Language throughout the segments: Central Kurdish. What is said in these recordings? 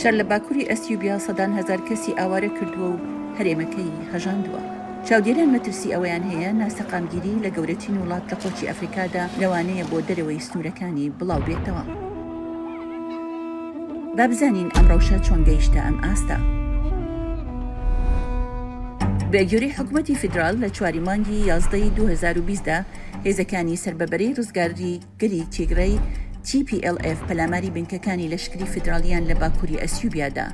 شەر لە باکووری ئەسیوبیا سەدان هەزار کەسی ئاوارە کردووە و هەرێمەکەی هەژاندووە. چاودێران مەترسی ئەوەیان هەیە ناسەقامگیری لە گەورەترین وڵات لە قۆچی ئەفریکادا لەوانەیە بۆ دەرەوەی سنوورەکانی بڵاو بێتەوە. با بزانین ئەم ڕەوشە چۆن گەیشتە ئەم ئاستە. بەگوێرەی حکومەتی فیدراڵ لە چواری مانگی یازدەی 2020 دا هێزەکانی سەر بە بەرەی ڕزگاری گەلی تیگرەی TPLF پەلاماری بنکەکانی لەشکری فیدراڵیان لە باکووری ئەسیوبیا دا.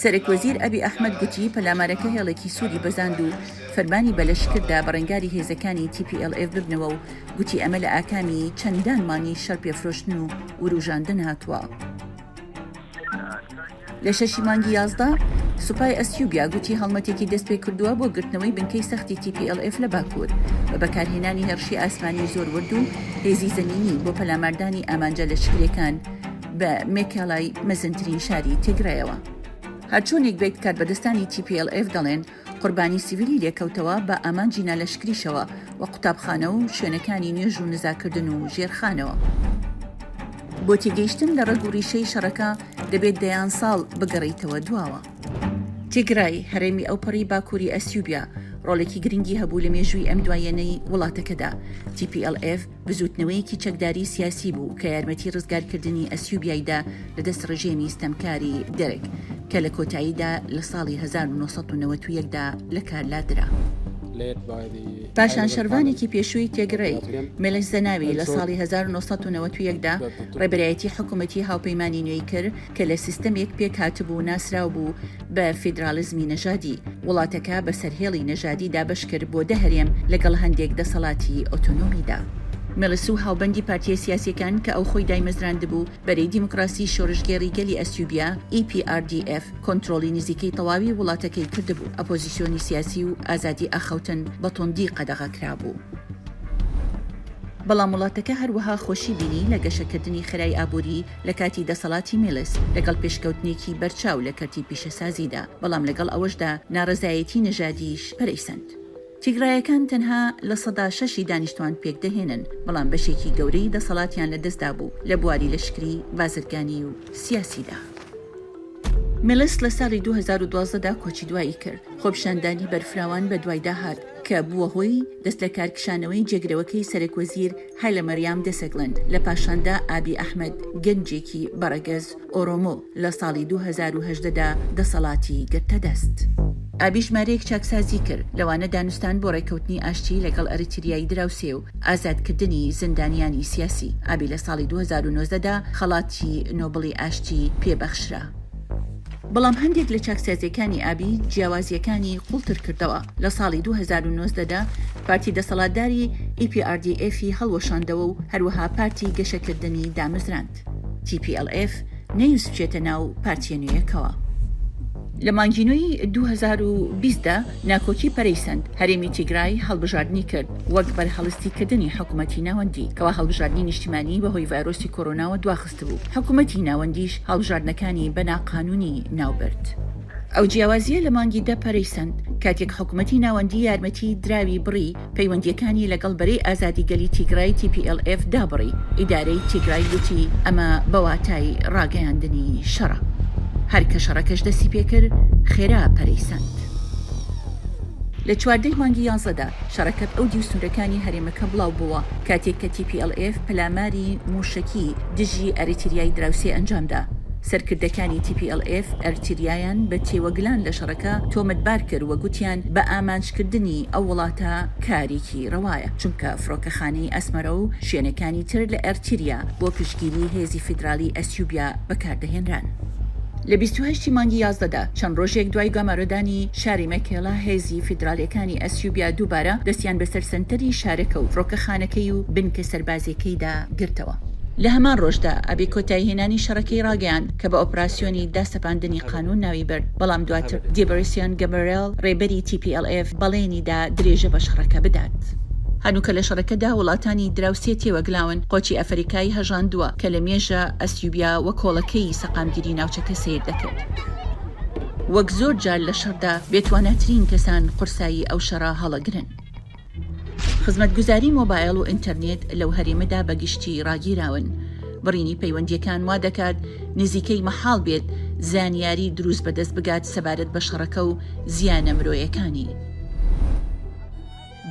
سەرەکوەزیر ئەبی ئەحمەد گوتی پەلامارەکە هێڵێکی سووری بەزاند و فەرمانی بە لەشکر دا بەڕەنگاری هێزەکانی TPLF ببنەوە و گوتی ئەمە لە ئاکامی چەندان مانگی شەڕ پێفرۆشتن و وروژاندن هاتووە. لە شەشی مانگی 11 سوپای ئەسیوبیا گوتی هەڵمەتێکی دەستپێکردووە بۆ گرتنەوەی بنکەی سەختی TPLF لە باکوور بە بەکارهێنانی هێڕشی ئاسمانی زۆر ورد و هێزی زەمینی بۆ پەلاماردانی ئامانجە لەشکرییەکان بە مێکێلای مەزنترین شاری تیگرایەوە. هەرچۆنێک بێت کاربەدەستانی TPLF دەڵێن قوربانی سیڤیلی لێکەوتەوە بە ئامانجی نالەشکریشەوە و قوتابخانە و شوێنەکانی نوێژ و نزاکردن و ژێرخانەوە. بۆ تێگەیشتن لە ڕەگ و ڕیشەی شەڕەکە دەبێت دەیان ساڵ بگەڕێیتەوە دواوە. تیگرای، هەرێمی ئەوپەڕی باکووری ئەسیوبیا، ڕۆڵێکی گرنگی هەبوو لە مێژووی ئەم دواییەنەی وڵاتەکەدا. TPLF بزووتنەوەیەکی چەکداری سیاسی بوو کە یارمەتی ڕزگارکردنی ئەسیوبیای دا لە دەست ڕژێمی ستەمکاری دەرگ کە لە کۆتاییدا لە ساڵی 1991 دا لەکار لادرا. پاشان شەرڤانێکی پێشووی تێگرەی، مێلس زەناوی، لە ساڵی 1991 دا ڕێبەرایەتی حکوومەتی هاوپەیمانی نوێی کرد کە لە سیستەمێک پێکهاتبوو ناسراو بوو بە فیدراڵیزمی نەژادی، وڵاتەکە بەسەر هێڵی نەژادی دابەشکرد بۆ دە هەرێم لەگەڵ هەندێک دەسەڵاتی ئۆتۆنۆمیدا. مێلس و هاوبەندی پارتییە سیاسییەکان کە ئەو خۆی دایمەزراندبوو، بەرەی دیموکراسی شۆرشگێڕی گەلی ئەسیوبیا، EPRDF، کۆنترۆڵی نزیکەی تەواوی وڵاتەکەی کردبوو، ئەپۆزیسیۆنی سیاسی و ئازادی ئاخاوتن بە توندی قەدەغە کرابوو. بەڵام وڵاتەکە هەروەها خۆشی بینی لە گەشەکردنی خێرای ئابووری لە کاتی دەسەڵاتی میلس، لەگەڵ پێشکەوتنێکی بەرچاو لە کەرتی پیشەسازیدا، بەڵام لەگەڵ ئەوەشدا ناڕەزایەتی نەژادیش پەرەی سەند. تیگرایەکان تەنها 6% ی دانیشتوان پێکدەهێنن، بەڵام بەشێکی گەورەی دەسەڵاتیان لەدەستدابوو لە بواری لەشکری، بازرگانی و سیاسیدا. میلس لە ساڵی 2012 دا کۆچی دوایی کرد، خۆپیشاندانی بەرفراوان بەدوایدا هات کە بووە هۆی دەستلەکارکشانەوەی جێگرەوەکەی سەرەکوەزیر هایلەمەریام دەسەگلند، لە پاشاندا ئابی ئەحمەد گەنجێکی بە ڕەگەز ئۆرۆمۆ لە ساڵی 2018 دا دەسەڵاتی گرتە دەست. ئابی ژمارەیەک چاکسازی کرد، لەوانە دانوستان بۆ ڕێککەوتنی ئاشتی لەگەڵ ئەریتریای دراوسێ و ئازادکردنی زیندانیانی سیاسی. ئابی لە ساڵی 2019 دا خەڵاتی نۆبڵی ئاشتی پێبەخشرا. بەڵام هەندێک لە چاکسازییەکانی ئابی جیاوازییەکانی قوڵتر کردەوە. لە ساڵی 2019 دا پارتی دەسەڵاتداری EPRDF ی هەڵوەشاندەوە و هەروەها پارتی گەشەکردنی دامەزراند. TPLF نەیوست بچێتە ناو پارتییە نوێیەکەوە. لە مانگی نۆی 2020 دا ناکۆکی پەرەی سەند، هەرێمی تیگرای هەڵبژاردنی کرد وەک بەرهەڵستیکردنی حکومەتی ناوەندی، کەوا هەڵبژاردنی نیشتیمانی بەهۆی ڤایرۆسی کۆرۆناوە دواخستبوو، حکومەتی ناوەندیش هەڵبژاردنەکانی بە ناقانونی ناوبرد. ئەو جیاوازییە لە مانگی دە پەرەی سەند، کاتێک حکومەتی ناوەندی یارمەتی دراوی بڕی، پەیوەندییەکانی لەگەڵ بەرەی ئازادی گەلی تیگرای TPLF دابڕی، ئیدارەی تیگرای گوتی ئەمە بە واتای ڕاگەیاندنی شەڕە. هەر کە شەڕەکەش دەستی پێکرد، خێرا پەرەی سەند. لە چواردەی مانگی یانزەدا شەڕەکە ئەو دیو سنوورەکانی هەرێمەکە بڵاو بۆوە، کاتێک کە TPLF پەلاماری مووشەکی دژی ئەریتریای دراوسێ ئەنجامدا. سەرکردەکانی TPLF ئەرتریایان بە تێوەگلان لە شەڕەکە تۆمەتبار کرد و گوتیان بە ئامانجکردنی ئەو وڵاتە کارێکی ڕەوایە، چونکە فڕۆکەخانەی ئەسمەرە و شوێنەکانی تر لە ئەرتریا بۆ پشتگیری هێزی فیدرالی ئەسیوبیا بەکاردەهێنران. لە 28 ی مانگی 11 دا، چەند ڕۆژێک دوای گەمارۆدانی شاری مەکێلا، هێزی فیدرالیەکانی ئەسیوبیا دووبارە دەستیان بەسەر سەنتەری شارەکە و فڕۆکەخانەکەی و بنکە سەربازیەکەیدا گرتەوە. لە هەمان ڕۆژدا ئابی کۆتاییهێنانی شەڕەکەی ڕاگەیاند کە بە ئۆپراسیۆنی داسەپاندنی قانوون ناوی برد، بەڵام دواتر دێبرسیۆن گەبرێل ڕێبەری TPLF بەڵێنی دا درێژە بە شەڕەکە بدات. هەنووکە لە شەڕەکەدا وڵاتانی دراوسێ تێوەگلاون، قۆچی ئەفەریکای هەژاندووە کە لە مێژە ئەسیوبیا وەک کۆڵەکەی سەقامگیری ناوچەکە سەیر دەکرد. وەک زۆر جار لە شەڕدا بێتواناترین کەسان قورسایی ئەو شەڕە هەڵەگرن. خزمەتگوزاری مۆبایل و ئینتەرنێت لەو هەرێمەدا بە گشتی ڕاگیراون. بڕینی پەیوەندییەکان وا دەکات نزیکەی مەحاڵ بێت زانیاری دروست بەدەست بگات سەبارەت بە شەڕەکە و زیانە مرۆیەکانی.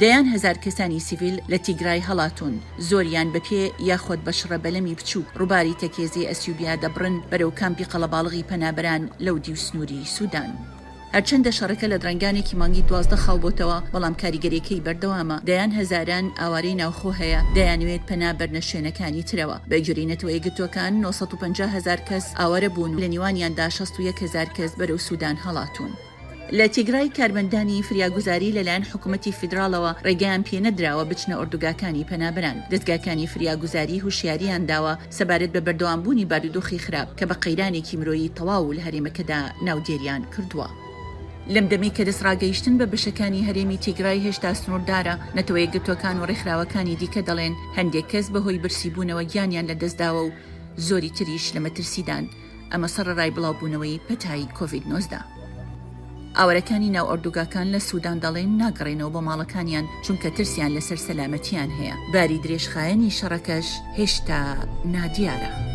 دەیان هەزار کەسانی سیڤیل لە تیگرای هەڵاتوون، زۆریان بە پێ یاخۆد بە شڕە بەلەمی بچووک ڕووباری تەکێزی ئەسیوبیا دەبڕن بەرەو کامپی قەڵەباڵغی پەنابەران لەو دیو سنووری سودان. هەرچەندە شەڕەکە لە درەنگانێکی مانگی 12 خاو بۆتەوە، بەڵام کاریگەریەکەی بەردەوامە، دەیان هەزاران ئاوارەی ناوخۆ هەیە دەیانەوێت پەنا بەرنە شوێنەکانی ترەوە. بەگوێرەی نەتەوەیەکگرتووەکان 950 هەزار کەس ئاوارە بوون و لە نێوانیاندا 61 هەزار کەس بەرەو سودان هەڵاتوون. لە تیگرای کارمەندانی فریاگوزاری لەلایەن حکومەتی فیدراڵەوە ڕێگەیان پێنەدراوە بچنە ئۆردوگاکانی پەنابەران، دەزگاکانی فریاگوزاری هوشیاریان داوە سەبارەت بە بەردەوامبوونی بارودۆخی خراپ کە بە قەیرانێکی مرۆیی تەواو لە هەرێمەکەدا ناودێریان کردووە. لەم دەمەی کە دەستڕاگەیشتن بە بەشەکانی هەرێمی تیگرای هێشتا سنووردارە، نەتەوەیەکگرتووەکان و ڕێکخراوەکانی دیکە دەڵێن هەندێک کەس بەهۆی برسیبوونەوە گیانیان لەدەستداوە و زۆری تریش لە مەترسیدان. ئەمە سەڕەرای بڵاوبوونەوەی پەتای کۆڤید 19. ئاوارەکانی ناو ئۆردوگاکان لە سودان دەڵێن ناگەڕێنەوە بۆ ماڵەکانیان چونکە ترسیان لەسەر سەلامەتیان هەیە، باری درێژخایەنی شەڕەکەش هێشتا نادیارە.